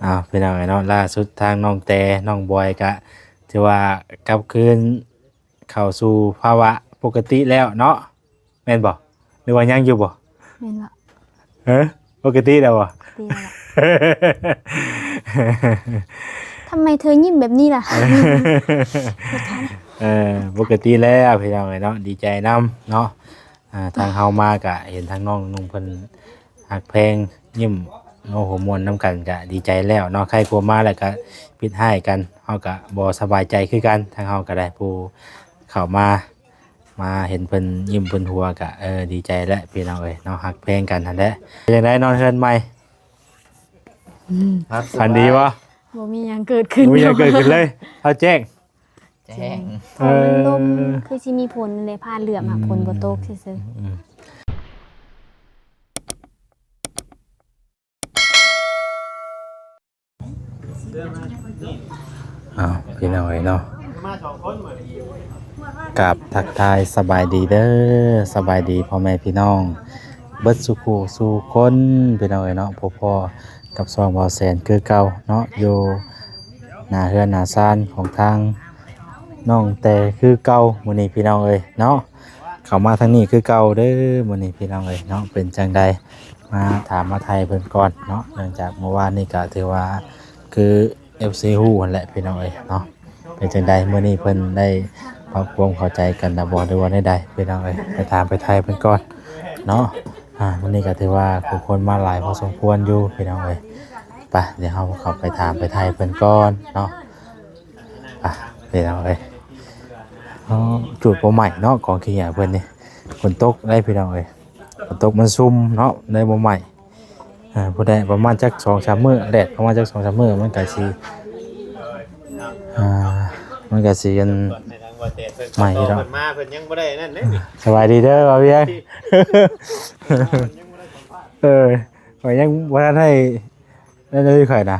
ອ້າວ ພີ່ນ້ອງເອີຍເນາະ, ລ່າສຸດທາງນ້ອງແຕ ນ້ອງບອຍກະຖືວ່າກັບຄືນເຂົ້າສູ່ພາວະປົກກະຕິແລ້ວເນາະ ແມ່ນບໍ່? ຫຼືວ່າຍັງຢູ່ບໍ່? ແມ່ນບໍ່? ເອີ ປົກກະຕິແລ້ວບໍ່? ປົກກະຕິແລ້ວ. ທຳໄມເທີຍິ້ມແບບນີ້ລະ? ເອີ ປົກກະຕິແລ້ວ ພີ່ນ້ອງເອີຍເນາະ, ດີໃຈນຳເນາະ. ອ່າ ທາງເຮົາມາກະເຫັນທາງນ້ອງນຸ່ງເພິ່ນຮັກແພງ ຍິ້ມ ໂອ້ໂຫ ມ່ວນນຳກັນກະດີໃຈແລ້ວເນາະ. ໃຄກວ່າມາແລ້ວກະຜິດຮ້າຍກັນ ເຮົາກະບໍ່ສະບາຍໃຈຄືກັນ. ທາງເຮົາກະໄດ້ ຜູ້ເຂົ້າມາ ມາເຫັນເພິ່ນຍິ້ມເພິ່ນຫົວກະ ເອີ ດີໃຈແຫຼະ ພີ່ນ້ອງເອີຍເນາະ, ຮັກແພງກັນຫັ້ນແຫຼະ. ເປັນຈັ່ງໃດ ນອນເຮືອນໃໝ່? ອືມ ຝັນດີບໍ່? ບໍ່ມີຫຍັງເກີດຂຶ້ນ ບໍ່ມີຫຍັງເກີດຂຶ້ນເລີຍ. ເຮົາແຈ້ງ ແຈ້ງ ເອີ ມັນລົມ ຄືຊິມີຝົນແຫຼະ ຟ້າເຫຼືອມ ອືມ ຝົນບໍ່ຕົກຊື່ໆ. ອືມ ອ້າວ ພີ່ນ້ອງເອີຍເນາະ, ກາບທັກທາຍສະບາຍດີເດີ ສະບາຍດີພໍ່ແມ່ພີ່ນ້ອງເບິດສູ່ຄູ່ສູ່ຄົນ ພີ່ນ້ອງເອີຍເນາະ. ພົບພໍ້ກັບຊ່ອງບ່າວແສນຄືເກົ່າເນາະ ຢູ່ໜ້າເຮືອນໜ້າຊານຂອງທາງນ້ອງແຕຄືເກົ່າ ມື້ນີ້ ພີ່ນ້ອງເອີຍເນາະ. ເຂົ້າມາທາງນີ້ຄືເກົ່າເດີ ມື້ນີ້ ພີ່ນ້ອງເອີຍເນາະ. ເປັນຈັ່ງໃດ ມາຖາມມາໄຖ່ເພິ່ນກ່ອນເນາະ, ເນື່ອງຈາກມື້ວານນີ້ກະຖືວ່າຄືເອັຟຊີຮູ້ຫັ້ນແຫຼະ ພີ່ນ້ອງເອີຍເນາະ. ເປັນຈັ່ງໃດ ມື້ນີ້ເພິ່ນໄດ້ປັບຄວາມເຂົ້າໃຈກັນແລ້ວບໍ່ ຫຼືວ່າແນວໃດ ພີ່ນ້ອງເອີຍ? ໄປຖາມໄປໄຖ່ເພິ່ນກ່ອນເນາະ. ອ່າ ມື້ນີ້ກະຖືວ່າຜູ້ຄົນມາຫຼາຍພໍສົມຄວນຢູ່ ພີ່ນ້ອງເອີຍ. ໄປ ດຽວເຮົາເຂົ້າໄປຖາມໄປໄຖ່ເພິ່ນກ່ອນເນາະ. ອ່ະ ພີ່ນ້ອງເອີຍ ເອົາ ຈູດບໍ່ໄໝ້ເນາະ ກອງຂີ້ເຫຍື້ອເພິ່ນນີ້. ຝົນຕົກໄດ໋ ພີ່ນ້ອງເອີຍ, ຝົນຕົກມັນຊຸ່ມເນາະ ໄດ້ບໍ່ໄໝ້. ອ່າ ຜູ້ໃດປະມານຈັກສອງສາມມື້ ແດດປະມານຈັກສອງສາມມື້ ມັນກະຊິ ອ່າ ມັນກະຊິອັນ ໃໝ່ຢູ່ດອກ. ເພິ່ນມາ ເພິ່ນຍັງບໍ່ໄດ້ນັ້ນເດ້. ສະບາຍດີເດີ ບ່າວວຽງ. ເອີ ຂ້ອຍຍັງບໍ່ທັນໄດ້ ນັ້ນເລີຍຂ້ອຍນະ.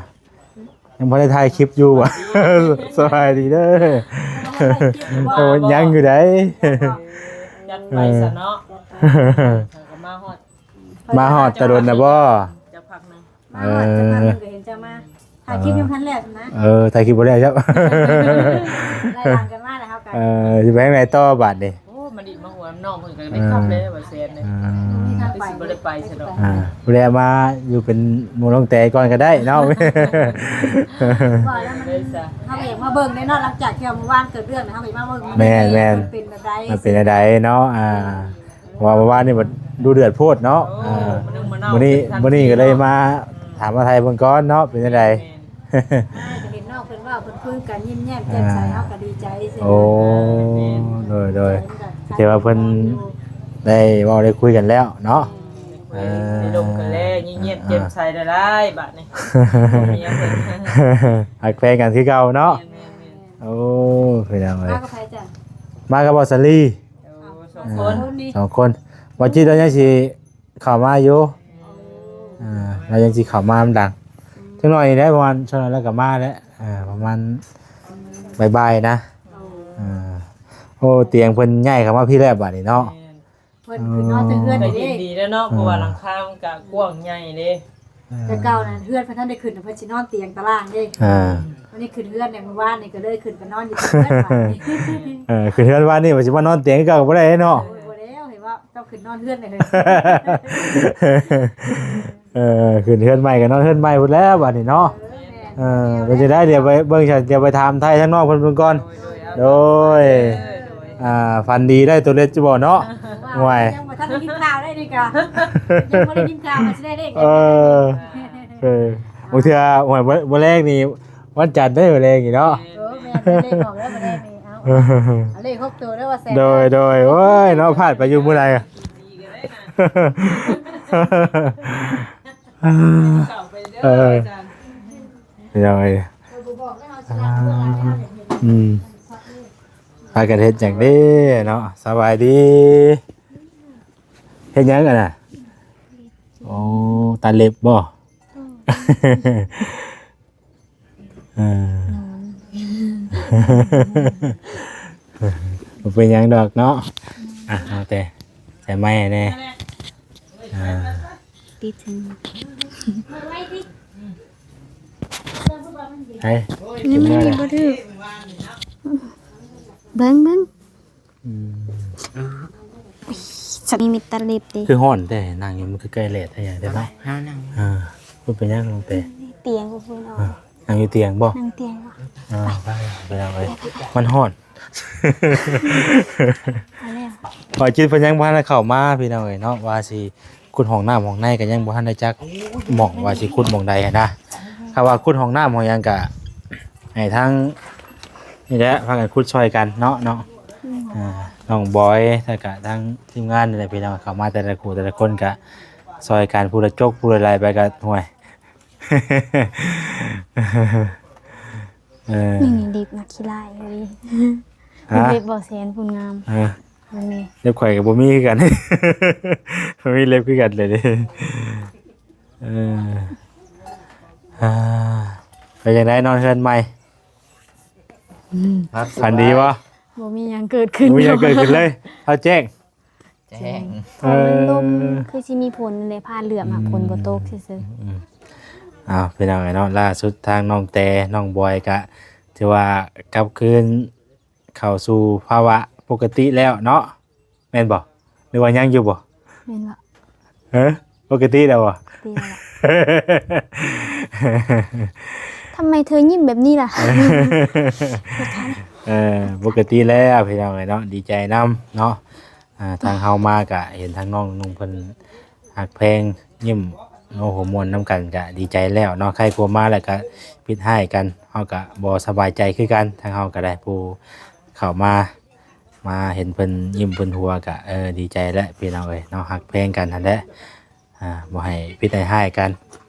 ຍັງບໍ່ໄດ້ຖ່າຍຄລິບຢູ່ຫວາ? ສະບາຍດີເດີ. ໂອ້ ຍັງຢູ່ໃດ໋. ຈັດໄປຊະເນາະ. ເອີ ເຂົາກໍມາຮອດ ມາຮອດແຕ່ດົນນະບໍ່? ຈັກພັກໜຶ່ງ. ມາຮອດ ເອີ ຈັກພັກໜຶ່ງກໍເຫັນເຈົ້າມາ ຖ່າຍຄລິບຍັງບໍ່ທັນແລ້ວນະ. ເອີ ຖ່າຍຄລິບບໍ່ແລ້ວ ໄລ່ຫຼັງກັນມາແລ້ວເຮົາກໍ ເອີ ຊິໄປທາງໃດຕໍ່ບາດນີ້? ໂອ້ ມາດິນມາຫົວນ້ອງເພິ່ນກໍໄດ້ກັບແລ້ວວ່າແຊນເດ້. ອ່າ ບໍ່ມີທາງໄປ ຄືຊິບໍ່ໄດ້ໄປຊະດອກ. ອ່າ ຜູ້ໃດມາຢູ່ເປັນໝູ່ນ້ອງແຕກ່ອນກໍໄດ້ເນາະ. ວ່າແລ້ວມັນ ເຮົາກໍຢາກມາເບິ່ງເດ້ເນາະ, ຫຼັງຈາກທີ່ເຮົາ ມື້ວານເກີດເລື່ອງ ເຮົາກໍຢາກມາເບິ່ງ. ແມ່ນໆ ມັນເປັນແນວໃດ ມັນເປັນແນວໃດເນາະ. ອ່າ ເພາະວ່າມື້ວານນີ້ບັດດຸເດືອດໂພດເນາະ. ໂອ້ ອ່າ ມື້ນີ້ ມື້ນີ້ກໍເລີຍມາ ອືມ ຖາມມາໄຖ່ເບິ່ງກ່ອນເນາະ ເປັນຈັ່ງໃດ. ແມ່ນ ອ່າ ກໍເຫັນນ້ອງເພິ່ນເວົ້າ ເພິ່ນຄຸຍກັນ ຍິ້ມແຍ້ມແຈ່ມໃສ ອ່າ ເຮົາກໍດີໃຈ. ໂອ້ ແມ່ນ ໂດຍໆ ດີໃຈ ຖືວ່າເພິ່ນໄດ້ເວົ້າໄດ້ຄຸຍກັນແລ້ວເນາະ. ແມ່ນ ເອີ ໄດ້ລົມກັນແລ້ວ ຍິ້ມແຍ້ມແຈ່ມໃສຫຼາຍໆ ບາດນີ້. ຮັກແພງກັນຄືເກົ່າເນາະ. ແມ່ນໆໆ ໂອ້ ພີ່ນ້ອງເອີຍ ມາກັບໃຜຈ້ະ? ມາກັບບ່າວສາລີ. ໂອ້ ສອງຄົນ ອ່າ ສອງຄົນ. ບ່າວຈິດລາວຍັງຊິເຂົ້າມາຢູ່ ອ່າ ລາວຍັງຊິເຂົ້າມານຳຫຼັງ ອືມ ຈັກໜ້ອຍນີ້ແຫຼະ ປະມານຊ່ວງນັ້ນລາວກໍມາແລ້ວ ອ່າ ປະມານ ອືມ ບ່າຍໆນະ. ໂອ້ ອ່າ ໂອ້ ຕຽງເພິ່ນຍ້າຍເຂົ້າມາພີ້ແລ້ວບາດນີ້ເນາະ. ແມ່ນ ເພິ່ນ ເອີ ຂຶ້ນນອນເທິງເຮືອນ ກໍ ເອີ ເຫັນດີແລ້ວເນາະ ເອີ ເພາະວ່າຫຼັງຄາມັນກໍກວ້າງໃຫຍ່ເດ້. ແຕ່ເກົ່ານັ້ນເຮືອນເພິ່ນທັນໄດ້ຂຶ້ນ ເພິ່ນຊິນອນຕຽງຕາລ່າງເດ້. ອ່າ ວັນນີ້ຂຶ້ນເຮືອນແດ່ ມື້ວານນີ້ກໍເລີຍຂຶ້ນໄປນອນຢູ່ເທິງເຮືອນ. ເອີ ຂຶ້ນເຮືອນວານນີ້ວ່າຊິມານອນຕຽງຄືເກົ່າກໍບໍ່ໄດ້ເນາະ. ໂອ້ຍ ບໍ່ແລ້ວ ເຫັນວ່າເຈົ້າຂຶ້ນນອນເຮືອນໄດ້ເລີຍ. ເອີ ຂຶ້ນເຮືອນໃໝ່ກໍນອນເຮືອນໃໝ່ພຸ້ນແລ້ວບາດນີ້ເນາະ. ເອີ ແມ່ນ ເອີ ເປັນຈັ່ງໃດ ດຽວໄປເບິ່ງ ດຽວໄປຖາມໄຖ່ທາງນ້ອງເພິ່ນເບິ່ງກ່ອນ. ໂດຍ ໂດຍ ອ່າ ຝັນດີໄດ້ໂຕເລັກຢູ່ບໍ່ເນາະ? ໂອ້ຍ ຍັງບໍ່ທັນໄດ້ຍິນຂ່າວໄດ້ນີ້ກະ ຍັງບໍ່ໄດ້ຍິນຂ່າວວ່າຊິໄດ້ເລກ. ເອີ ເອີ ບາງເທື່ອ ໂອ້ຍ ມື້ແລງນີ້ ວັນຈັນເດ້ ມື້ແລງນີ້ເນາະ. ເອີ ແມ່ນ ເລກອອກແລ້ວມື້ແລງນີ້. ເອົາ ເອົາເລກຫົກໂຕເດີວ່າແຊນ. ໂດຍ ໂດຍ ໂອ້ຍ ເນາະ ພາດໄປຢູ່ມື້ໃດ. ເອີ ເອີ ອືມ ພາກັນເຮັດຫຍັງເດ້ເນາະ? ສະບາຍດີ. ເຮັດຫຍັງຫັ້ນນະ? ໂອ້ ຕັດເລັບບໍ່? ເອີ ບໍ່ເປັນຫຍັງດອກເນາະ. ອ່ະ ເອົາແຕ່ ແຕ່ໄມ້ແດ່. ອ່າ ຕິດເທິງ. ໃຫ້ ນີ້ມັນມີບໍ່ຖືກ ເບິ່ງ ເບິ່ງ ອືມ ສັກມີມິດຕັດເລັບຕິ ຄືຮ້ອນແທ້ ນັ່ງຢູ່ມັນຄືໃກ້ແດດແທ້ຫຍັງແທ້ເນາະ ເຮົານັ່ງ ເອີ ບໍ່ເປັນຫຍັງນ້ອງແຕ ຕຽງບໍ່ເພິ່ນເອົາ ເອີ ນັ່ງຢູ່ຕຽງບໍ່ ນັ່ງຕຽງບໍ່ ເອີ ໄປ ໄປເອົາໄປ ມັນຮ້ອນ ເອົາແລ້ວ ບ່າວຈິດເພິ່ນຍັງບໍ່ທັນໄດ້ເຂົ້າມາພີ່ນ້ອງເອີຍເນາະ ວ່າຊິ ຂຸດຫ້ອງນ້ຳຫ້ອງໃນກໍຍັງບໍ່ທັນໄດ້ຈັກໝ່ອງວ່າຊິຂຸດໝ່ອງໃດຫັ້ນນະ ຖ້າວ່າຂຸດຫ້ອງນ້ຳຫ້ອງຫຍັງກະໃຫ້ທາງນີ້ແຫຼະ ພາກັນຂຸດຊ່ອຍກັນເນາະ ເນາະ ອືມ ອ່າ ນ້ອງບອຍ ແລ້ວກະທາງທີມງານນີ້ແຫຼະພີ່ນ້ອງ ເຂົ້າມາແຕ່ລະຄູ່ແຕ່ລະຄົນກະຊ່ອຍກັນ ຜູ້ລະຈົກຜູ້ລະໄລ່ໄປກະ ຫ້ວຍ ເອີ ນີ້ເລັບນັກຂີ້ລ້າຍເອີຍ ຮະ ເລັບບໍ່ແສນພຸ້ນງາມ ເອີ ເບິ່ງນີ້ ເລັບຂ້ອຍກໍບໍ່ມີຄືກັນ ບໍ່ມີເລັບຄືກັນເລີຍເດ້ ເອີ ອ່າ ເປັນຈັ່ງໃດນອນເຮືອນໃໝ່ ອືມ ຝັນດີບໍ່? ບໍ່ມີຫຍັງເກີດຂຶ້ນ ບໍ່ມີຫຍັງເກີດຂຶ້ນເລີຍ ເຮົາແຈ້ງ ແຈ້ງ ເອີ ຝົນມັນລົມ ຄືຊິມີຝົນແຫຼະ ຟ້າເຫຼືອມ ຫາກ ອືມ ຝົນບໍ່ຕົກຊື່ໆ ອືມ ອ້າວ ພີ່ນ້ອງເອີຍເນາະ ລ່າສຸດທາງນ້ອງແຕ ນ້ອງບອຍກະຖືວ່າກັບຄືນ ເຂົ້າສູ່ພາວະປົກກະຕິແລ້ວເນາະ ແມ່ນບໍ່? ຫຼືວ່າຍັງຢູ່ບໍ່? ແມ່ນບໍ່? ເອີ ປົກກະຕິແລ້ວບໍ່? ປົກກະຕິແລ້ວ. ທຳໄມເທີຍິ້ມແບບນີ້ລະ? ເອີ ປົກກະຕິແລ້ວພີ່ນ້ອງເອີຍເນາະ ດີໃຈນຳເນາະ ອ່າ ທາງເຮົາມາກະເຫັນທາງນ້ອງນຸ່ງເພິ່ນ ຮັກແພງ ຍິ້ມ ໂອ້ໂຫ ມ່ວນນຳກັນກະດີໃຈແລ້ວເນາະ ໃຄກວ່າມາແລ້ວກະຜິດຮ້າຍກັນ ເຮົາກະບໍ່ສະບາຍໃຈຄືກັນ ທາງເຮົາກະໄດ້ ຜູ້ເຂົ້າມາ ມາເຫັນເພິ່ນຍິ້ມເພິ່ນຫົວກະ ເອີ ດີໃຈແຫຼະພີ່ນ້ອງເອີຍເນາະ ຮັກແພງກັນຫັ້ນແຫຼະ ອ່າ ບໍ່ໃຫ້ຜິດໃຫ້ຮ້າຍກັນ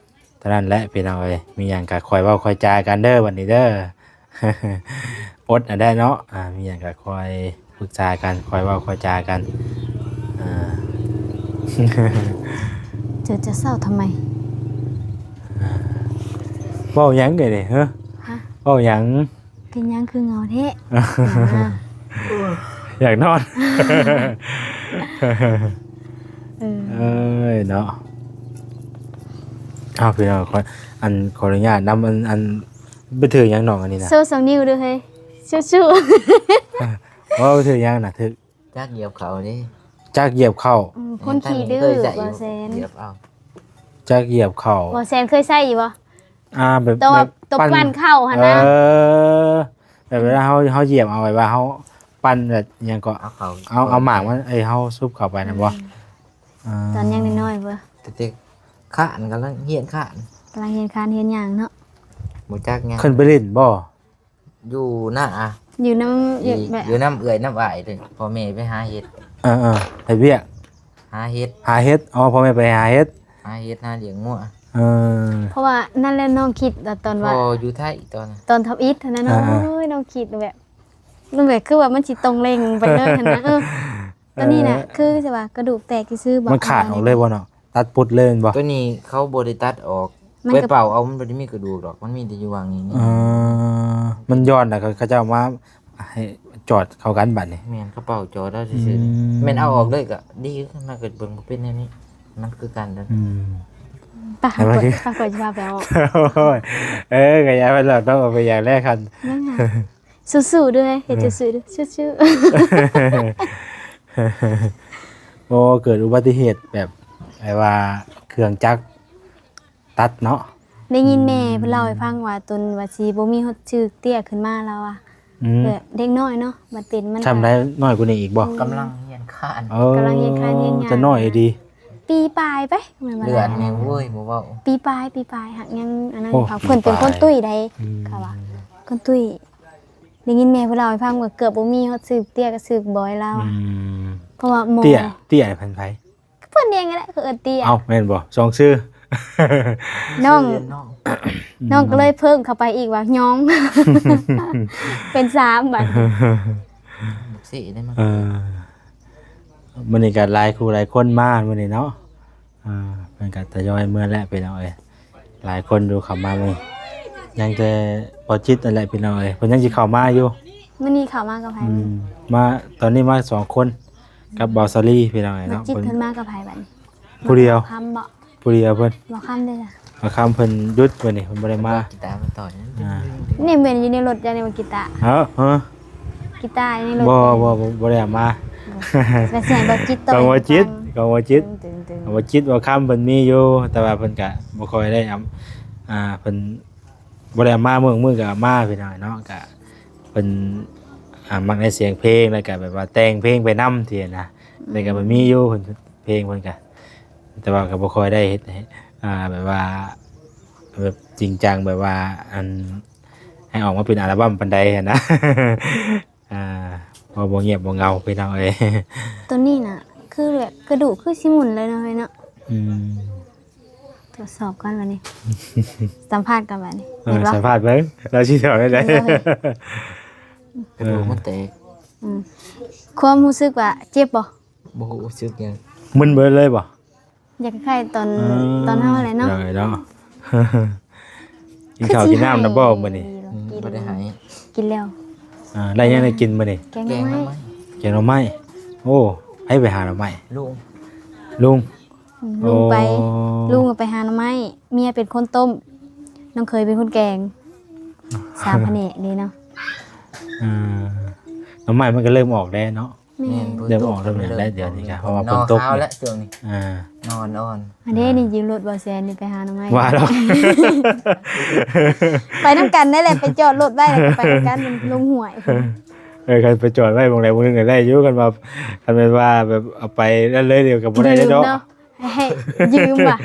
ເທົ່ານັ້ນແຫຼະພີ່ນ້ອງເອີຍ ມີຫຍັງກະຄ່ອຍເວົ້າຄ່ອຍຈາກັນເດີ ບັດນີ້ເດີ. ອົດຫັ້ນແຫຼະເນາະ ອ່າ ມີຫຍັງກໍຄ່ອຍປຶກສາກັນ ຄ່ອຍເວົ້າຄ່ອຍຈາກັນ ອ່າ ເຈົ້າຈະເສົ້າທຳໄມ? ເວົ້າຫຍັງເດນີ້ ຮະ? ຮະ? ເວົ້າຫຍັງ? ເປັນຫຍັງຄືເຫງົາແທ້? ຢາກນອນ ເອີ ເອີຍເນາະ ເອົາ ພີ່ນ້ອງ ຂໍ ອັນ ຂໍອະນຸຍາດນຳ ອັນ ອັນ ໄປຖືຫຍັງນ້ອງອັນນີ້ນະ? ໂຊສອງນິ້ວເດີເຮີ້ຍ ສູ້ໆ ເວົ້າຖືກຫຍັງນະ? ຖືກຈັກຢຽບເຂົ້າເດ້ ຈັກຢຽບເຂົ້າ ອືມ ຄົນຂີ້ດື້ ບໍ່ແຊນ ຢຽບເອົາ ຈັກຢຽບເຂົ້າ ບໍ່ແຊນເຄີຍໃຊ້ຢູ່ບໍ່? ອ່າ ແບບ ໂຕ ແບບ ໂຕ ປັ່ນ ປັ່ນເຂົ້າຫັ້ນນະ ເອີ ແບບເວລາເຮົາ ເຮົາຢຽບເອົາ ແບບວ່າເຮົາປັ່ນແບບຫຍັງເກາະ ເອົາເຂົ້າ ເອົາ ເອົາໝາກມັນ ເອີ ເຮົາຊຸບເຂົ້າໄປນັ້ນບໍ່? ອືມ ອ່າ ຕອນຍັງນ້ອຍໆ ບໍ່ ແຕ່ ແຕ່ຄານ ກຳລັງຮຽນຄານ ກຳລັງຮຽນຄານຮຽນຫຍັງເນາະ ບໍ່ຈັກຫຍັງ ຂຶ້ນໄປຫຼິ້ນບໍ່? ຢູ່ນາ ຢູ່ນຳ ຢູ່ນຳເອື້ອຍນຳອ້າຍເດ້ ພໍ່ແມ່ໄປຫາເຮັດ ເອີໆ ເຮັດວຽກ ຫາເຫັດ ຫາເຫັດ ອໍ ພໍ່ແມ່ໄປຫາເຫັດ ຫາເຫັດ ຫາລ້ຽງງົວ ເອີ ເພາະວ່ານັ້ນແຫຼະ ນ້ອງຄິດຕອນວ່າ ພໍ່ຢູ່ໄທຕອນ ຕອນທຳອິດຫັ້ນນະ ເອີໆ ໂອ້ຍ ນ້ອງຄິດແບບ ມັນແບບຄືວ່າມັນຊິຕົງເຫຼັ່ງໄປເລີຍຫັ້ນນະ ເອີ ຕອນນີ້ນະ ເອີ ຄືຊິວ່າກະດູກແຕກຊື່ໆ ບໍ່ ມັນຂາດອອກເລີຍບໍ່ເນາະ? ຕັດປຸດເລີຍແມ່ນບໍ່? ຕົວນີ້ເຂົາບໍ່ໄດ້ຕັດອອກ ມັນ ໄປ ກໍ ເປົ່າເອົາ ມັນບໍ່ໄດ້ມີກະດູກດອກ ມັນມີແຕ່ຢູ່ວ່າງນີ້ ເອີ ມັນຢ່ອນນະ ເຂົາ ເຂົາເຈົ້າມາໃຫ້ຈອດເຂົ້າກັນບັດນີ້ ແມ່ນ ເຂົາເປົ່າຈອດເອົາຊື່ໆ ອືມ ແມ່ນເອົາອອກເລີຍກໍດີ ມັນກໍເບິ່ງບໍ່ເປັນແນວນີ້ ມັນຄືກັນເດີ ອືມ ໄປຫາ ໄປ ຂ້ອຍ ຂ້ອຍຊິພາໄປເອົາ ໂອ້ຍ ເອີ ກໍຢ່າໄປຫຼອກນ້ອງ ເອົາໄປຢ່າງແລກຄັນ ຍັງຫາ ສູ້ໆ ເດີ ເຮັດ ເອີ ສູ້ໆ ເດີ ສູ້ໆ ໂອ້ ເກີດອຸບັດຕິເຫດແບບ ແບບວ່າເຄື່ອງຈັກຕັດເນາະ ໄດ້ຍິນແມ່ ອືມ ເພິ່ນເລົ່າໃຫ້ຟັງວ່າ ຕົນວ່າຊິບໍ່ມີຮອດຊື່ເຕ້ຍຂຶ້ນມາ ລາວວ່າ ອືມ ແບບເດັກນ້ອຍເນາະ ບັດເປັນມັນ ຊ່ຳໄດ້ນ້ອຍກວ່ານີ້ອີກບໍ່? ອືມ ກຳລັງຮຽນຄານ ເອີ ກຳລັງຮຽນຄານຮຽນຫຍັງ ແຕ່ນ້ອຍດີ ປີປາຍໄປ ແມ່ນບໍ່ ເດືອນນີ້ ໂອ້ຍ ບໍ່ເວົ້າ ປີປາຍ ປີປາຍ ຫາກຍັງອັນນັ້ນ ໂອ້ ເຂົາ ເພິ່ນເປັນຄົນຕຸ້ຍໃດ ອືມ ເຂົາວ່າ ຄົນຕຸ້ຍ ໄດ້ຍິນແມ່ເພິ່ນເລົ່າໃຫ້ຟັງວ່າເກືອບບໍ່ມີຮອດຊື່ເຕ້ຍກັບຊື່ບອຍລາວ ອືມ ເພາະວ່າໝໍ ເຕ້ຍ ເຕ້ຍໃຜ? ເພິ່ນເອງຫັ້ນແຫຼະ ເຂົາເອີ້ນເຕ້ຍ ເອົ້າ ແມ່ນບໍ່? ສອງຊື່ ນ້ອງ ຊື່ເອີ້ນນ້ອງ ນ້ອງກໍເລີຍເພີ່ມເຂົ້າໄປອີກວ່າຍອງ ເປັນສາມບັດ ເສໄດ້ມາ ເອີ ມື້ນີ້ກໍຫຼາຍຄູ່ຫຼາຍຄົນມາມື້ນີ້ເນາະ ອ່າ ເພິ່ນກໍທະຍອຍເມືອແລ້ວພີ່ນ້ອງເອີຍ ຫຼາຍຄົນຢູ່ເຂົ້າມາມື້ນີ້ ຍັງແຕ່ບໍ່ຈິດນັ້ນແຫຼະພີ່ນ້ອງເອີຍ ເພິ່ນຍັງຊິເຂົ້າມາຢູ່ ມື້ນີ້ເຂົ້າມາກັບໃຜ? ອືມ ມາ ຕອນນີ້ມາສອງຄົນ ກັບບ່າວສາລີພີ່ນ້ອງເອີຍເນາະ ບໍ່ຈິດເພິ່ນມາກັບໃຜບັດນີ້? ຜູ້ດຽວ ຄຳບໍ? ຜູ້ດຽວເພິ່ນ ບໍ່ຄຳເດ້ລະ ບ່າວຄຳເພິ່ນຢຸດມື້ນີ້ ເພິ່ນບໍ່ໄດ້ມາ ເອົາກີຕາມາຕໍ່ ອ່າ ນີ້ແມ່ນຢູ່ໃນລົດເຈົ້ານີ້ບໍ່ ກີຕາ? ເອີ ເອີ ກີຕາຢູ່ໃນລົດ ບໍ່ ບໍ່ ບໍ່ ບໍ່ໄດ້ເອົາມາ ແມ່ນໃສ່ບໍ່ຈິດຕໍ່ ຂອງບໍ່ຈິດ ຂອງບໍ່ຈິດ ຂອງບໍ່ຈິດ ບ່າວຄຳເພິ່ນມີຢູ່ ແຕ່ວ່າເພິ່ນກະບໍ່ຄ່ອຍໄດ້ເອົາ ອ່າ ເພິ່ນບໍ່ໄດ້ເອົາມາ ມື້ ມື້ກະເອົາມາ ພີ່ນ້ອງເນາະ ກະເພິ່ນ ອ່າ ມັກໃນສຽງເພງ ແລ້ວກະແບບວ່າແຕ່ງເພງໄປນຳ ຊີ້ນະ ແລ້ວກະມັນມີຢູ່ ເພິ່ນ ເພງເພິ່ນກະ ແຕ່ວ່າກໍບໍ່ຄ່ອຍໄດ້ເຮັດໃຫ້ ອ່າ ແບບວ່າ ແບບຈິງຈັງ ແບບວ່າ ອັນ ໃຫ້ອອກມາເປັນອັລບັມປານໃດຫັ້ນນະ ອ່າ ເພາະບໍ່ງຽບບໍ່ເຫງົາ ພີ່ນ້ອງເອີຍ ໂຕນີ້ນະ ຄືແບບກະດູກຄືຊິໝຸ່ນເລີຍເນາະ ເຮີຍເນາະ ອືມ ກວດສອບກ່ອນບັດນີ້ ສຳພາດກ່ອນບັດນີ້ ເອີ ເຫັນບໍ່ ສຳພາດເບິ່ງ ລາວຊິຕອບແນວໃດ ເຫັນບໍ່ເຮີຍ ກະດູກມັນແຕກ ອືມ ຄວາມຮູ້ສຶກວ່າເຈັບບໍ່? ບໍ່ຮູ້ສຶກຫຍັງ ມຶນເບີດເລີຍບໍ່? ຢາກຄ້າຍໆຕອນ ເອີ ຕອນເຮົາຫັ້ນແຫຼະເນາະ ເນາະ ກິນເຂົ້າກິນນ້ຳນຳບໍ່ມື້ນີ້? ອືມ ກິນ ບໍ່ໄດ້ໃຫ້ ກິນແລ້ວ ອ່າ ໄດ້ຫຍັງໄດ້ກິນມື້ນີ້? ແກງໜໍ່ໄມ້ ແກງໜໍ່ໄມ້ ໂອ້ ໃຜໄປຫາໜໍ່ໄມ້? ລຸງ ລຸງ ອືມ ໂອ້ ລຸງໄປ ລຸງໄປຫາໜໍ່ໄມ້ ເມຍເປັນຄົນຕົ້ມ ນ້ອງເຂີຍເປັນຄົນແກງ ສາມພະແນກເດ້ເນາະ ເອີ ໜໍ່ໄມ້ມັນກໍເລີ່ມອອກແລ້ວເນາະ ແມ່ນ ແມ່ນ ຝົນຕົກ ເລີ່ມອອກແລ້ວແຫຼະ ເລີ່ມ ດຽວນີ້ກະ ເລີ່ມ ເພາະວ່າຝົນຕົກ ໜໍ່ຂາວແລ້ວຊ່ວງນີ້ ອ່າ ໜໍ່ອ່ອນໆ ອັນນີ້ ອ່າ ນີ້ຢືມລົດບໍ່ແຊນນີ້ໄປຫາໜໍ່ໄມ້ ວ່າດອກ ໄປນຳກັນໄດ້ແຫຼະ ໄປຈອດລົດໄວ້ແລ້ວກໍໄປນຳກັນ ມັນລົງຫ້ວຍ ເອີ ຄັນໄປຈອດໄວ້ໝ່ອງໃດໝ່ອງໜຶ່ງກໍໄດ້ຢູ່ ຄັນວ່າ ຄັນແມ່ນວ່າແບບເອົາໄປນັ້ນເລີຍ ດຽວກໍບໍ່ໄດ້ເດ້ເນາະ ໃຫ້ຢືມວ່າ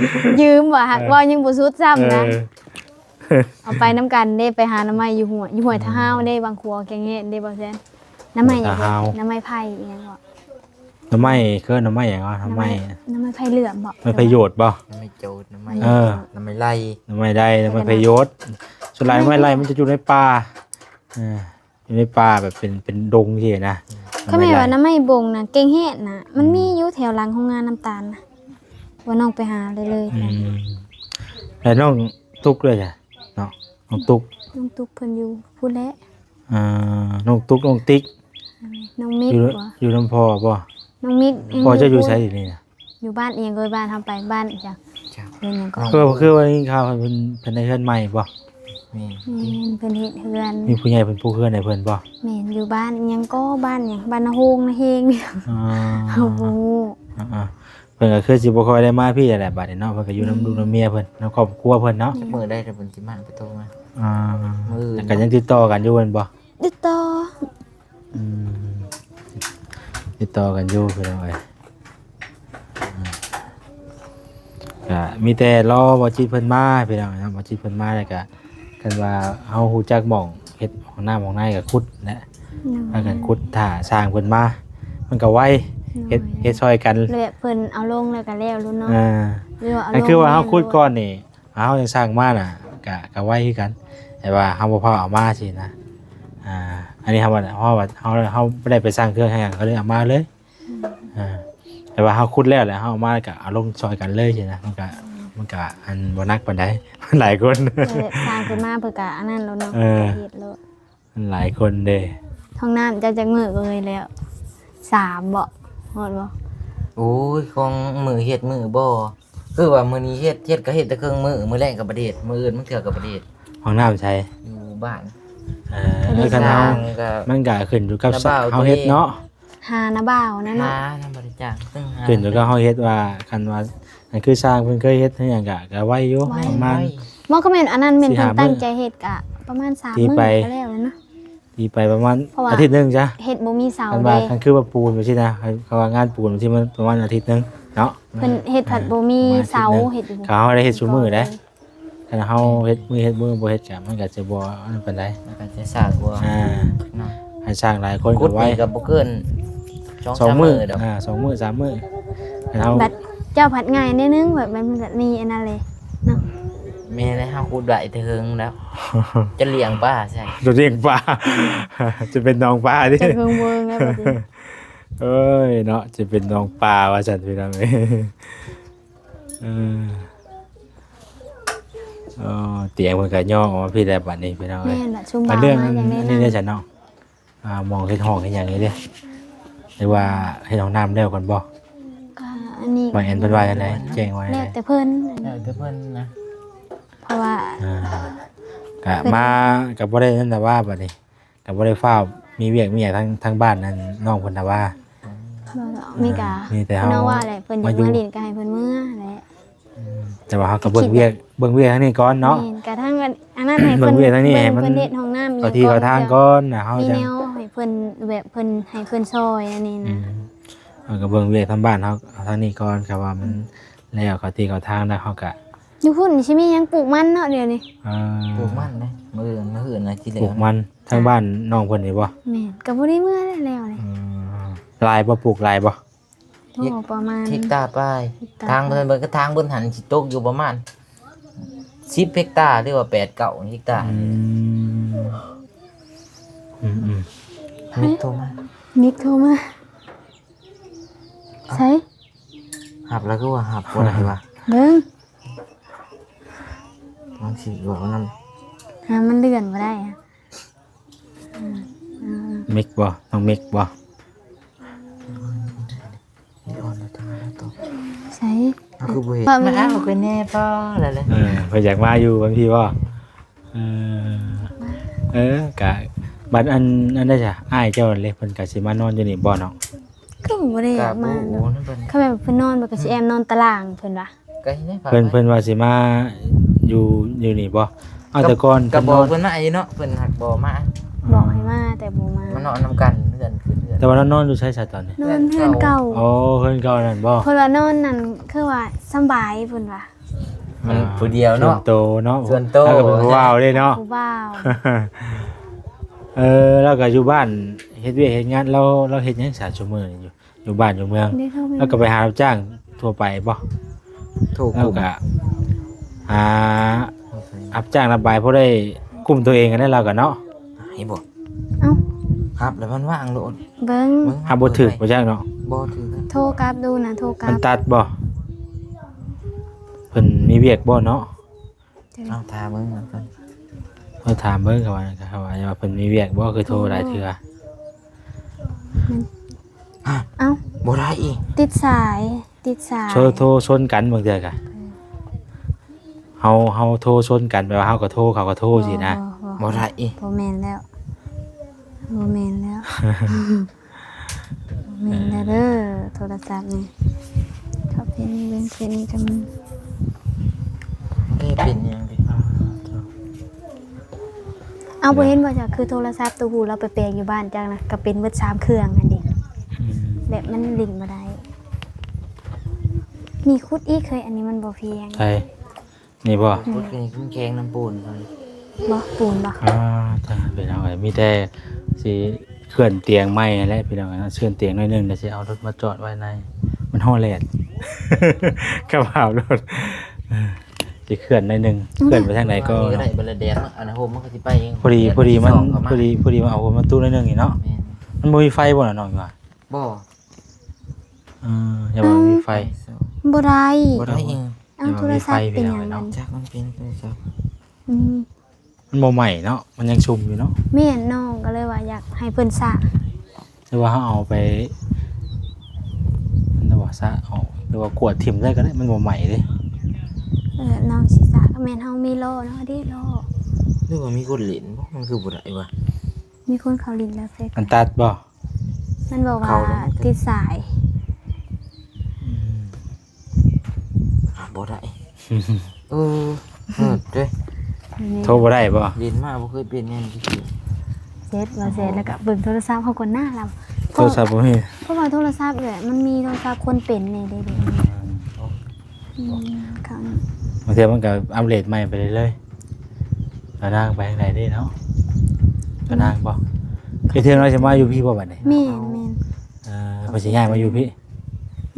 ຢືມວ່າ ຫາກ ເອີ ເວົ້າຍັງບໍ່ສຸດຊ້ຳນະ ເອີ ເອົາໄປນຳກັນເດ້ ໄປຫາໜໍ່ໄມ້ຢູ່ຫ້ວຍ ຢູ່ຫ້ວຍ ອືມ ທະຫາວເດ້ ບາງຂົວແກງເຫັດເດ້ ບໍ່ແຊນ ໜໍ່ໄມ້ຫຍັງ ທະຫາວ ໜໍ່ໄມ້ໄຜ່ອີຫຍັງເກາະ ໜໍ່ໄມ້ ເອີ້ນໜໍ່ໄມ້ຫຍັງວະ ໜໍ່ໄມ້ ໜໍ່ໄມ້ ໜໍ່ໄມ້ໄຜ່ເຫຼືອມບໍ? ໜໍ່ໄມ້ໄຜ່ໂຍດບໍ? ໜໍ່ໄມ້ໂຈດ ໜໍ່ໄມ້ ເອີ ໜໍ່ໄມ້ໄລ່ ໜໍ່ໄມ້ໄລ່ ໜໍ່ໄມ້ໄຜ່ໂຍດ ສ່ວນຫຼາຍໜໍ່ໄມ້ໄລ່ມັນຈະຢູ່ໃນປ່າ ເອີ ຢູ່ໃນປ່າແບບເປັນ ເປັນດົງຊີ້ນະ ອືມ ຄັນແມ່ນວ່າໜໍ່ໄມ້ບົງນະ ແກງເຫັດນະ ມັນມີ ອືມ ຢູ່ແຖວຫຼັງໂຮງງານນ້ຳຕານນະ ວ່ານ້ອງໄປຫາເລີຍເລີຍ ອືມ ແລ້ວນ້ອງຕຸກເລີຍຈ້ະເນາະ ນ້ອງຕຸກ ນ້ອງຕຸກເພິ່ນຢູ່ພຸ້ນແຫຼະ ອ່າ ນ້ອງຕຸກ ນ້ອງຕິກ ນ້ອງມິກ ຢູ່ ບໍ່ ຢູ່ນຳພໍ່ບໍ່? ນ້ອງມິກ ພໍ່ເຈົ້າຢູ່ໃສດຽວນີ້ນະ? ຢູ່ບ້ານອີ່ຫຍັງເອີຍ ບ້ານເຮົາໄປ ບ້ານອີ່ຫຍັງ ຈັກ ເປັນຫຍັງກໍ ຄື ຄືວ່າໄດ້ຍິນຂ່າວເພິ່ນ ເພິ່ນໄດ້ເຮືອນໃໝ່ບໍ່? ແມ່ນ ແມ່ນ ເພິ່ນເຮັດເຮືອນ ມີຜູ້ໃຫຍ່ເພິ່ນປູກເຮືອນໃຫ້ເພິ່ນບໍ່? ແມ່ນ ຢູ່ບ້ານອີ່ຫຍັງກໍ ບ້ານຫຍັງ ບ້ານນາໂຮງ ນາເຮງ ອໍ ເຮົາບໍ່ຮູ້ ອ່າໆ ເພິ່ນກໍຄືຊິບໍ່ຄ່ອຍໄດ້ມາພີ້ແຫຼະ ບາດນີ້ເນາະ ເພິ່ນກໍຢູ່ນຳ ອືມ ລູກນຳເມຍເພິ່ນ ນຳຄອບຄົວເພິ່ນເນາະ ຈັກມື້ໃດແຕ່ເພິ່ນຊິມາ ໄປໂທມາ ອ່າ ມື້ອື່ນ ແຕ່ກໍຍັງຕິດຕໍ່ກັນຢູ່ແມ່ນບໍ່? ຕິດຕໍ່ ອືມ ຕິດຕໍ່ກັນຢູ່ພີ່ນ້ອງເອີຍ ອືມ ກະມີແຕ່ລໍບໍ່ຈິດເພິ່ນມາພີ່ນ້ອງເນາະ ບໍ່ຈິດເພິ່ນມາແລ້ວກະ ຄັນວ່າເຮົາຮູ້ຈັກໝ່ອງເຮັດຫ້ອງນ້ຳຫ້ອງໃນກະຂຸດແຫຼະ ໂດຍ ພາກັນຂຸດຖ້າຊ່າງເພິ່ນມາ ມັນກະໄວ ໂດຍ ເຮັດ ເຮັດຊ່ອຍກັນ ແບບເພິ່ນເອົາລົງແລ້ວກະແລ້ວໂລດເນາະ ອ່າ ຫຼືວ່າເອົາລົງ ອັນຄືວ່າເຮົາຂຸດກ່ອນນີ້ ເຮົາຍັງສ້າງມານະ ກະ ກະໄວຄືກັນ ແຕ່ວ່າເຮົາບໍ່ພາເອົາມາຊີ້ນະ ອ່າ ອັນນີ້ເຮົາວ່າ ເຮົາວ່າ ເຮົາ ເຮົາບໍ່ໄດ້ໄປສ້າງເຄື່ອງຫຍັງ ກໍເລີຍເອົາມາເລີຍ ອືມ ອ່າ ແຕ່ວ່າເຮົາຂຸດແລ້ວ ແລ້ວເຮົາເອົາມາ ກະເອົາລົງຊ່ອຍກັນເລີຍຊີ້ນະ ມັນກະ ມັນກະ ອັນ ບໍ່ໜັກປານໃດ ມັນຫຼາຍຄົນ ແບບສ້າງຂຶ້ນມາເພິ່ນກະອັນນັ້ນໂລດເນາະ ເອີ ເຮັດໂລດ ມັນຫຼາຍຄົນເດ້ ຫ້ອງນ້ຳເຈົ້າຈັກມື້ເອີຍແລ້ວ ສາມບໍ? ຮອດບໍ? ໂອ້ຍ ຂອງມື້ເຮັດມື້ບໍ່ ຄືວ່າມື້ນີ້ເຮັດ ເຮັດກໍເຮັດແຕ່ເຄິ່ງມື້ ມື້ແລງກໍບໍ່ໄດ້ເຮັດ ມື້ອື່ນບາງເທື່ອກໍບໍ່ໄດ້ເຮັດ ຫ້ອງນ້ຳໃສ? ຢູ່ບ້ານ ເອີ ຄັນເຮົາ ມັນກໍຂຶ້ນຢູ່ກັບເຮົາເຮັດເນາະ ຫານາບ່າວນັ້ນເນາະ ຫານາບໍລິຈາກ ຂຶ້ນຢູ່ກັບເຮົາເຮັດວ່າ ຄັນວ່າ ອັນຄືຊ່າງເພິ່ນເຄີຍເຮັດເຮັດຫຍັງກະ ກະໄວຢູ່ ໄວ ປະມານ ບໍ່ ກໍແມ່ນອັນນັ້ນແມ່ນເພິ່ນຕັ້ງໃຈເຮັດກະປະມານສາມມື້ກະແລ້ວແລ້ວເນາະ ຕີໄປປະມານອາທິດໜຶ່ງຊະ ເຮັດບໍ່ມີເສົາເດ້ ຄັນວ່າ ຄັນຄືວ່າປູນຈັ່ງຊີ້ນະ ເຂົາວ່າງານປູນຈັ່ງຊີ້ມັນປະມານອາທິດໜຶ່ງເນາະ ເພິ່ນເຮັດພັດບໍ່ມີເສົາ ເຮັດ ເຂົາໄດ້ເຮັດຊຸມື້ເດ້ ຄັນເຮົາເຮັດມື້ເຮັດມື້ບໍ່ເຮັດກະ ມັນກະຈະບໍ່ອັນນັ້ນປານໃດ ມັນກະຈະຊ້າກວ່າ ອ່າ ເນາະ ໃຫ້ຊ່າງຫຼາຍຄົນກໍໄວ ກະບໍ່ເກີນສອງສາມມື້ດອກ ອ່າ ສອງມື້ສາມມື້ ຄັນເຮົາ ບັດເຈົ້າພັດງ່າຍແນວໜຶ່ງ ແບບມັນແບບມີອັນນັ້ນເລີຍເນາະ ແມ່ນແລ້ວ ເຮົາຂຸດໄວ້ແຕ່ເຫິງແລ້ວ ຈະລ້ຽງປາໃສ່ ຈະລ້ຽງປາ ຈະເປັນໜອງປາຕິ ຈະເຫິງເວີງແລ້ວບັດນີ້ ເອີຍເນາະ ຈະເປັນໜອງປາວ່າຊັ້ນພີ່ນ້ອງເອີຍ ເອີ ເອີ ຕຽງເພິ່ນກໍຍໍອອກມາພີ້ແລ້ວບັດນີ້ພີ່ນ້ອງເອີຍ ແມ່ນລະ ຊຸມບ່າວມາຢ່າງແນ່ນອນ ອັນນີ້ເດ້ຊັ້ນເນາະ ອ່າ ໝ່ອງເຮັດຫ້ອງເຮັດຫຍັງນີ້ເດ້ ຫຼືວ່າເຮັດຫ້ອງນ້ຳແລ້ວກ່ອນບໍ່? ກໍອັນນີ້ ວ່າແອນເພິ່ນວ່າຈັ່ງໃດ ແຈ້ງວ່າຈັ່ງໃດ? ແລ້ວແຕ່ເພິ່ນ ແລ້ວແຕ່ເພິ່ນນະ ເພາະວ່າ ອ່າ ກະມາ ກະບໍ່ໄດ້ນັ້ນນະວ່າ ບັດນີ້ກະບໍ່ໄດ້ຟ້າວມີວຽກມີຫຍັງທາງ ທາງບ້ານນັ້ນ ນ້ອງເພິ່ນນະວ່າ ບໍ່ດອກ ມີກະ ມີແຕ່ເຮົາ ນ້ອງວ່າແຫຼະ ເພິ່ນຢາກມາຫຼິ້ນກະໃຫ້ເພິ່ນເມືອແຫຼະ. ອືມ ແຕ່ວ່າເຮົາກໍເບິ່ງວຽກ ເບິ່ງວຽກທາງນີ້ກ່ອນເນາະ ແມ່ນ ກະທາງອັນ ອັນນັ້ນໃຫ້ເພິ່ນ ເບິ່ງວຽກທາງນີ້ໃຫ້ມັນ ເພິ່ນເຮັດຫ້ອງນ້ຳ ເຂົ້າທີ່ເຂົ້າທາງກ່ອນນະ ເຮົາ ມີແນວໃຫ້ເພິ່ນ ແບບເພິ່ນ ໃຫ້ເພິ່ນຊ່ອຍອັນນີ້ນະ ອືມ ເຮົາກໍເບິ່ງວຽກທາງບ້ານເຮົາ ທາງນີ້ກ່ອນ ຖ້າວ່າມັນ ອືມ ແລ້ວເຂົ້າທີ່ເຂົ້າທາງແລ້ວ ເຮົາກໍ ຢູ່ພຸ້ນຊິມີຫຍັງປູກມັນເນາະດຽວນີ້ ອ່າ ປູກມັນເດ້ ມື້ອື່ນ ມື້ອື່ນນະ ຊິແລ້ວ ປູກມັນ ທາງບ້ານນ້ອງເພິ່ນນີ້ບໍ່? ແມ່ນ ກໍບໍ່ໄດ້ເມືອແລ້ວເດ້ ອືມ ຫຼາຍບໍ່? ປູກຫຼາຍບໍ່? ໂອ້ ປະມານເຮັກຕາປາຍ ເຮັກຕາປາຍ ທາງເພິ່ນ ເພິ່ນກໍທາງເພິ່ນຫັ້ນຊິຕົກຢູ່ປະມານສິບເຮັກຕາ ຫຼືວ່າແປດເກົ້າເຮັກຕາ ອືມ ອືມໆ ມິກໂທມາ ມິກໂທມາ ໃສ? ຮັບແລ້ວຄືວ່າຮັບບໍ່ໄດ້ວ່າ ເບິ່ງ ມັນຊິເວົ້ານຳ ຫາມັນເລື່ອນບໍ່ໄດ້ອະ ອືມ ມິກບໍ່? ນ້ອງມິກບໍ່? ໃສ? ເຮົາຄືບໍ່ເຫັນ ມາເອົາຂ້ອຍແດ່ພໍແລ້ວແຫຼະ ເອີ ເພິ່ນຢາກມາຢູ່ບາງທີບໍ່? ເອີ ເອີ ກະ ບັດອັນ ອັນໃດຊະ ອ້າຍເຈົ້າເດ້ ເພິ່ນກະຊິມານອນຢູ່ນີ້ບໍ່ເນາະ? ກໍບໍ່ໄດ້ຢາກມາ ກໍບໍ່ຮູ້ນຳເພິ່ນ ຄັນແມ່ນເພິ່ນນອນ ເພິ່ນກໍຊິແອບນອນຕາລ່າງເພິ່ນວ່າ ກໍເຫັນໃນ ເພິ່ນ ເພິ່ນວ່າຊິມາຢູ່ ຢູ່ນີ້ບໍ່? ເອົາ ກໍ ແຕ່ກ່ອນ ກໍບອກເພິ່ນນອນ ເພິ່ນມາຢູ່ເນາະ ເພິ່ນຫາກບໍ່ມາ ບອກໃຫ້ມາແຕ່ບໍ່ມາ ມານອນນຳກັນເຮືອນ ຄືເຮືອນ ແຕ່ວ່າລາວນອນຢູ່ໃສຊະຕອນນີ້? ນອນເຮືອນເກົ່າ ເຮືອນເກົ່າ ອໍ ເຮືອນເກົ່ານັ້ນບໍ່? ເພິ່ນວ່ານອນນັ້ນຄືວ່າສຳບາຍເພິ່ນວ່າ ມັນ ອ່າ ຜູ້ດຽວເນາະ ສ່ວນໂຕເນາະ ສ່ວນໂຕ ລາວກໍເປັນຜູ້ບ່າວເດ້ເນາະ ຜູ້ບ່າວ ເອີ ລາວກໍຢູ່ບ້ານເຮັດວຽກເຮັດງານ ລາວ ລາວເຮັດຫຍັງຊະຊຸມື້ນີ້? ຢູ່ ຢູ່ບ້ານຢູ່ເມືອງ ລາວກໍໄປຫາຮັບຈ້າງທົ່ວໄປບໍ່? ໂທ ລາວກໍຫາຮັບຈ້າງນຳໄປ ພໍໄດ້ກຸ້ມຕົວເອງຫັ້ນແຫຼະ ລາວກໍເນາະ ໃຫ້ບໍ່? ເອົ້າ ຮັບແລ້ວມັນວ່າງໂລດ ເບິ່ງ ເບິ່ງ ຮັບບໍ່ຖືກບໍ່ຈັກເນາະ ບໍ່ຖືກ ໂທກັບດູນະ ໂທກັບ ມັນຕັດບໍ່? ເພິ່ນມີວຽກບໍ່ເນາະ? ເອົາ ຖາມເບິ່ງນຳກັນ ເຮົາຖາມເບິ່ງ ເຂົາວ່າ ເຂົາວ່າ ວ່າເພິ່ນມີວຽກບໍ່ ຄືໂທຫຼາຍເທື່ອ ມັນ ຮະ ເອົ້າ ບໍ່ໄດ້ອີກ ຕິດສາຍ ຕິດສາຍ ໂທ ໂທຊົນກັນບາງເທື່ອກະ ເອີ ເຮົາ ເຮົາໂທຊົນກັນ ແບບວ່າເຮົາກໍໂທ ເຂົາກໍໂທ ບໍ່ ຊີ້ນະ ບໍ່ ບໍ່ ບໍ່ໄດ້ອີກ ບໍ່ແມ່ນແລ້ວ ບໍ່ແມ່ນແລ້ວ. ແມ່ນແລ້ວເດີ ເອີ ໂທລະສັບນີ້ ເຂົາເປັນເບິ່ງເປັນກັນ ມັນເປັນອີ່ຫຍັງເດ ເອົາ ບໍ່ເຫັນບໍ່ເຈົ້າ ຄືໂທລະສັບໂຕຜູ້ລາວໄປແປງຢູ່ບ້ານຈັກນະ ກໍເປັນເບິດສາມເຄື່ອງຫັ້ນເດ ອືມ ແບບມັນຫຼິ້ນບໍ່ໄດ້ ນີ້ຂຸດອີກເຄີຍ ອັນນີ້ມັນບໍ່ພຽງ ໃສ? ນີ້ບໍ່? ກົດນີ້ແຂງນຳປູນ ບໍ່ ປູນບໍ່? ອ່າ ຈ້າ ພີ່ນ້ອງເອີຍ ມີແຕ່ຊິເຄື່ອນຕຽງໃໝ່ຫັ້ນແຫຼະ ພີ່ນ້ອງເອີຍ ເຄື່ອນຕຽງໜ້ອຍໜຶ່ງ ແລ້ວຊິເອົາລົດມາຈອດໄວ້ໃນ ມັນຮ້ອນແດດ ກະເຜົາລົດ ເອີ ຊິເຄື່ອນໜ້ອຍໜຶ່ງ ເຄື່ອນໄປທາງໃດກໍ ນີ້ກໍໄດ້ ບັດລະແດດ ອັນໂຮມມັນກໍຊິໄປເອງ ພໍດີ ພໍດີມັນ ພໍດີ ພໍດີມາເອົາໂຮມມາຕູ້ໜ້ອຍໜຶ່ງນີ້ເນາະ ແມ່ນ ມັນບໍ່ມີໄຟບໍ່ລະນ້ອງວ່າ? ບໍ່ ເອີ ຢ່າວ່າມີໄຟ ເອົ້າ ບໍ່ໄດ້ ບໍ່ໄດ້ອີກ ເອົາໂທລະສັບເປັນຫຍັງມັນ ຈັກມັນເປັນໂທລະສັບ ອືມ ມັນບໍ່ໄໝ້ເນາະ ມັນຍັງຊຸ່ມຢູ່ເນາະ ແມ່ນ ນ້ອງກໍເລີຍວ່າຢາກໃຫ້ເພິ່ນຊະ ຫຼືວ່າເຮົາເອົາໄປ ອັນນັ້ນບໍ່ ຊະອອກ ຫຼືວ່າກວດຖິ້ມໃສ່ກໍໄດ້ ມັນບໍ່ໄໝ້ເດ້ ເອີ ນ້ອງຊິຊະ ກໍແມ່ນເຮົາມີລໍ້ເນາະ ເດ້ລໍ້ ຫຼືວ່າມີຄົນຫຼິ້ນບໍ່ ມັນຄືບໍ່ໄດ້ວະ ມີຄົນເຂົ້າຫຼິ້ນແລ້ວເຟສ ມັນຕັດບໍ່? ມັນບອກວ່າຕິດສາຍ ອືມ ຫາບໍ່ໄດ້ ເອີ ເຮີດເດ້ ໂທບໍ່ໄດ້ບໍ່? ຫຼິ້ນມາບໍ່ເຄີຍເປັນແນວນີ້ຈັກເທື່ອ ເຊັດວ່າເຊັດ ແລ້ວກໍເບິ່ງໂທລະສັບເຮົາກ່ອນໜ້າລາວ ໂທລະສັບບໍ່ມີ ເພາະວ່າໂທລະສັບແຫຼະ ມັນມີໂທລະສັບຄົນເປັນນີ້ເດ້ ອືມ ອືມ ບາງເທື່ອມັນກໍອັບເດດໃໝ່ໄປເລື້ອຍໆ ປານາງໄປທາງໃດເດ້ເນາະ ປານາງບໍ່? ໄອ້ເທື່ອນ້ອຍຊິມາຢູ່ພີ້ບໍ່ບັດນີ້? ແມ່ນໆ ເອີ ເພິ່ນຊິຍ້າຍມາຢູ່ພີ້?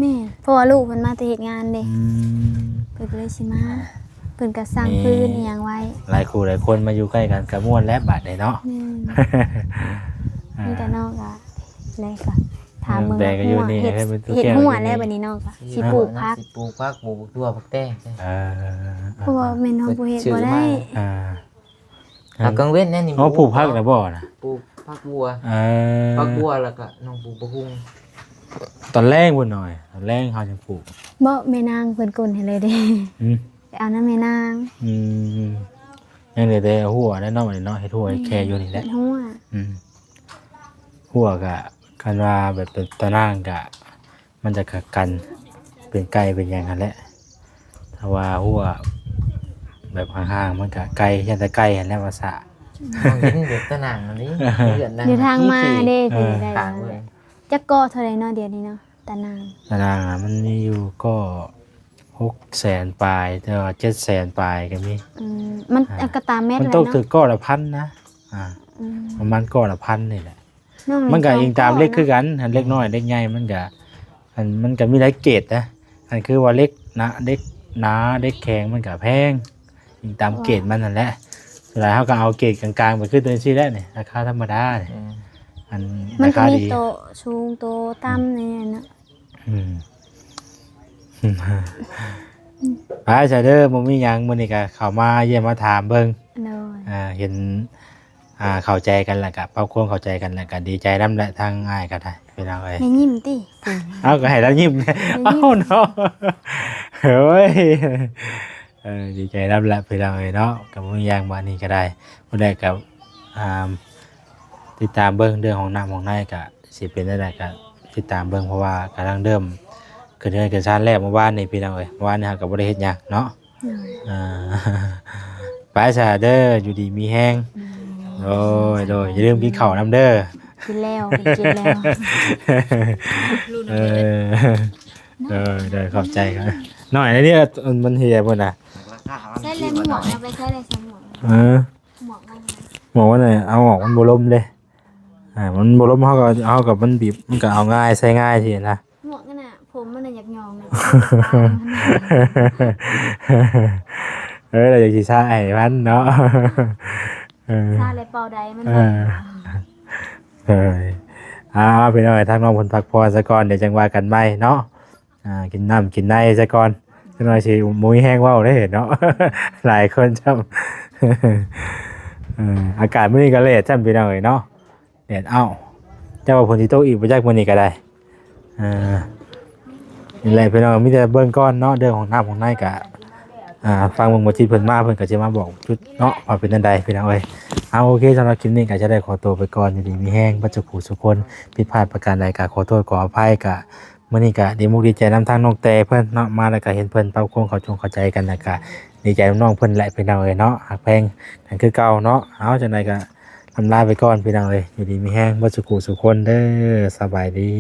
ແມ່ນ ເພາະວ່າລູກເພິ່ນມາແຕ່ເຮັດງານເດ້ ອືມ ເພິ່ນກໍເລີຍຊິມາ ເພິ່ນກໍສ້າງຟືນອີ່ຫຍັງໄວ້ ຫຼາຍຄູ່ຫຼາຍຄົນມາຢູ່ໃກ້ກັນກໍມ່ວນແຫຼະບັດນີ້ເນາະ ແມ່ນ ມີແຕ່ນ້ອງກໍ ແລ້ວກໍ ຖາມເບິ່ງ ແຕ່ກໍຢູ່ນີ້ ເຮັດ ເຮັດ ເຮັດ ເຮັດຫົວແລ້ວບັດນີ້ເນາະ ກໍຊິປູກຜັກ ຊິປູກຜັກ ປູກຖົ່ວ ຜັກແຕງ ເອີ ເພາະວ່າແມ່ນເຮົາບໍ່ເຮັດບໍ່ໄດ້ ອ່າ ເອົາກາງເວັນແນ່ນີ້ ເອົາປູກຜັກແລ້ວບໍ່ນະ? ປູກຜັກບົວ ເອີ ຜັກບົວ ແລ້ວກໍນ້ອງປູກບັກຫຸ່ງ ຕອນແລງພຸ້ນໜ້ອຍ ຕອນແລງເຮົາຈັ່ງປູກ ບໍ່ ແມ່ນາງເພິ່ນກົນໃຫ້ເລີຍເດ້ ອືມ ໄປເອົານຳແມ່ນາງ. ອືມ ຍັງເຫຼືອແຕ່ຮົ້ວແຫຼະເນາະ ບັດນີ້ເນາະ ເຮັດຮົ້ວເຮັດແຄ່ຢູ່ນີ້ແຫຼະ. ເຮັດຮົ້ວ. ອືມ ຮົ້ວກະ ຄັນວ່າແບບເປັນຕາໜ່າງກະ ມັນຈະກັນເປັນໄກ່ເປັນຫຍັງຫັ້ນແຫຼະ. ຖ້າວ່າຮົ້ວແບບຫ່າງໆ ມັນກະໄກ່ ຢ້ານແຕ່ໄກ່ຫັ້ນແຫຼະວ່າຊະ. ເຮົາເຫັນແບບຕາໜ່າງອັນນີ້ ເຮືອນນາງ ຢູ່ທາງມາເດ້ ເອີ ເປັນໄດ້. ເອີ ຈັກກໍເທົ່າໃດເນາະ ດຽວນີ້ເນາະ ຕາໜ່າງ? ຕາໜ່າງນະ ມັນມີຢູ່ກໍຫົກແສນປາຍ ແຕ່ວ່າເຈັດແສນປາຍກໍມີ. ອືມ ມັນ ອ່າ ກໍຕາມແມັດ ມັນຕົກຖືກກໍລະພັນນະ. ອ່າ ອືມ ປະມານກໍລະພັນນີ້ແຫຼະ. ມັນກໍອີງຕາມເຫຼັກຄືກັນ ເຫຼັກນ້ອຍເຫຼັກໃຫຍ່ ມັນກໍ ອັນ ມັນກໍມີຫຼາຍເກຣດນະ. ອັນຄືວ່າເຫຼັກໜາ ເຫຼັກໜາ ເຫຼັກແຂງ ມັນກໍແພງ ອີງຕາມເກຣດມັນຫັ້ນແຫຼະ. ສ່ວນຫຼາຍເຮົາກໍເອົາເກຣດກາງໆ ໄປຄືຕົວນີ້ແຫຼະນີ້ ລາຄາທຳມະດານີ້. ອືມ ອັນ ມັນກໍມີ ລາຄາດີ ໂຕະສູງໂຕະຕ່ຳ ອືມ ນີ້ເນາະ. ອືມ ໄປຊະເດີ ບໍ່ມີຫຍັງ ມື້ນີ້ກໍເຂົ້າມາຢ້ຽມມາຖາມເບິ່ງ. ໂດຍ. ອ່າ ເຫັນ ອ່າ ເຂົ້າໃຈກັນ ແລ້ວກໍປັບຄວາມເຂົ້າໃຈກັນ ແລ້ວກໍດີໃຈນຳແຫຼະ ທາງອ້າຍກໍໄດ້ ພີ່ນ້ອງເອີຍ. ຢ່າຍິ້ມຕິ. ເອົ້າ ກໍໃຫ້ລາວຍິ້ມ. ຢ່າຍິ້ມ. ເອົ້າເນາະ ໂອ້ຍ ເອີ ດີໃຈນຳແຫຼະ ພີ່ນ້ອງເອີຍເນາະ. ກໍບໍ່ມີຫຍັງ ບາດນີ້ກໍໄດ້ ຜູ້ໃດກໍ ອ່າ ຕິດຕາມເບິ່ງເລື່ອງຫ້ອງນ້ຳຫ້ອງໃນ ກໍຊິເປັນແນວໃດກໍຕິດຕາມເບິ່ງ ເພາະວ່າກຳລັງເລີ່ມຂຶ້ນເຮືອນຂຶ້ນຊານແລ້ວ ມື້ວານນີ້ ພີ່ນ້ອງເອີຍ. ມື້ວານນີ້ເຮົາກໍບໍ່ໄດ້ເຮັດຫຍັງເນາະ. ໂດຍ. ອ່າ ໄປຊະເດີ ຢູ່ດີມີແຮງ. ໂດຍ ໂດຍ ໂດຍ ຢ່າລືມກິນເຂົ້ານຳເດີ. ກິນແລ້ວ ກິນແລ້ວ. ເອີ ໂດຍ ໂດຍ ຂອບໃຈຄັບ. ໜ້ອຍໃນນີ້ ມັນເຫຍໝົດນະ. ໃສ່ເລີຍໝວກ ເອົາໄປໃສ່ເລີຍ ໃສ່ໝວກ. ເອີ ໝວກມັນ ໝວກມັນ ເອົາອອກມັນບໍ່ລົມເດ້. ອ່າ ມັນບໍ່ລົມ ເຮົາກໍ ເຮົາກໍ ມັນບີບ ມັນກໍເອົາງ່າຍ ໃສ່ງ່າຍຊີ້ນະ. ໝວກນັ້ນນະ ຜົມມັນນະຢາກຫຍອງນະ. ເອີ ລະຢາກຊິຊາໃຫ້ມັນເນາະ. ເອີ ຊາແລ້ວເປົ່າໄດ້ມັນ. ເອີ ເອີ ເອົາ ພີ່ນ້ອງ ທາງນ້ອງເພິ່ນພັກຜ່ອນຊະກ່ອນ ດຽວຈັ່ງວ່າກັນໃໝ່ເນາະ. ອ່າ ກິນນ້ຳກິນໃນຊະກ່ອນ ຈັກໜ້ອຍຊິບໍ່ມີແຮງເວົ້າເດ້ເນາະ. ຫຼາຍຄົນຊ້ຳ. ເອີ ອາກາດມື້ນີ້ກໍແດດຊ້ຳ ພີ່ນ້ອງເອີຍເນາະ ແດດເອົ້າ. ເຈົ້າວ່າຝົນຊິຕົກອີກບໍ່ຈັກ ມື້ນີ້ກໍໄດ້. ເອີ ນີ້ແຫຼະ ພີ່ນ້ອງ ມີແຕ່ເບິ່ງກ່ອນເນາະ ເລື່ອງຂອງນ້ຳຂອງໃນກະ ອ່າ ຟັງເບິ່ງ ບໍ່ຈິດເພິ່ນມາ ເພິ່ນກໍຊິມາບອກຈຸດເນາະ ວ່າເປັນຈັ່ງໃດ ພີ່ນ້ອງເອີຍ. ເອົາ ໂອເຄ ສຳລັບຄລິບນີ້ກໍຈະໄດ້ຂໍຕົວໄປກ່ອນ. ຢູ່ດີມີແຮງເບິດສູ່ຜູ້ສູ່ຄົນ ຜິດພາດປະການໃດກໍຂໍໂທດຂໍອະໄພ. ກະ ມື້ນີ້ກະດີມຸກດີໃຈນຳທາງນ້ອງແຕເພິ່ນເນາະ ມາແລ້ວກະເຫັນເພິ່ນປັບຄວາມເຂົ້າຈົງເຂົ້າໃຈກັນ ແລ້ວກະດີໃຈນຳນ້ອງເພິ່ນແຫຼະ ພີ່ນ້ອງເອີຍເນາະ. ຮັກແພງກັນຄືເກົ່າເນາະ. ເອົາ ຈັ່ງໃດກະລ່ຳລາໄປກ່ອນ ພີ່ນ້ອງເອີຍ. ຢູ່ດີມີແຮງເບິດສູ່ຜູ້ສູ່ຄົນເດີ. ສະບາຍດີ.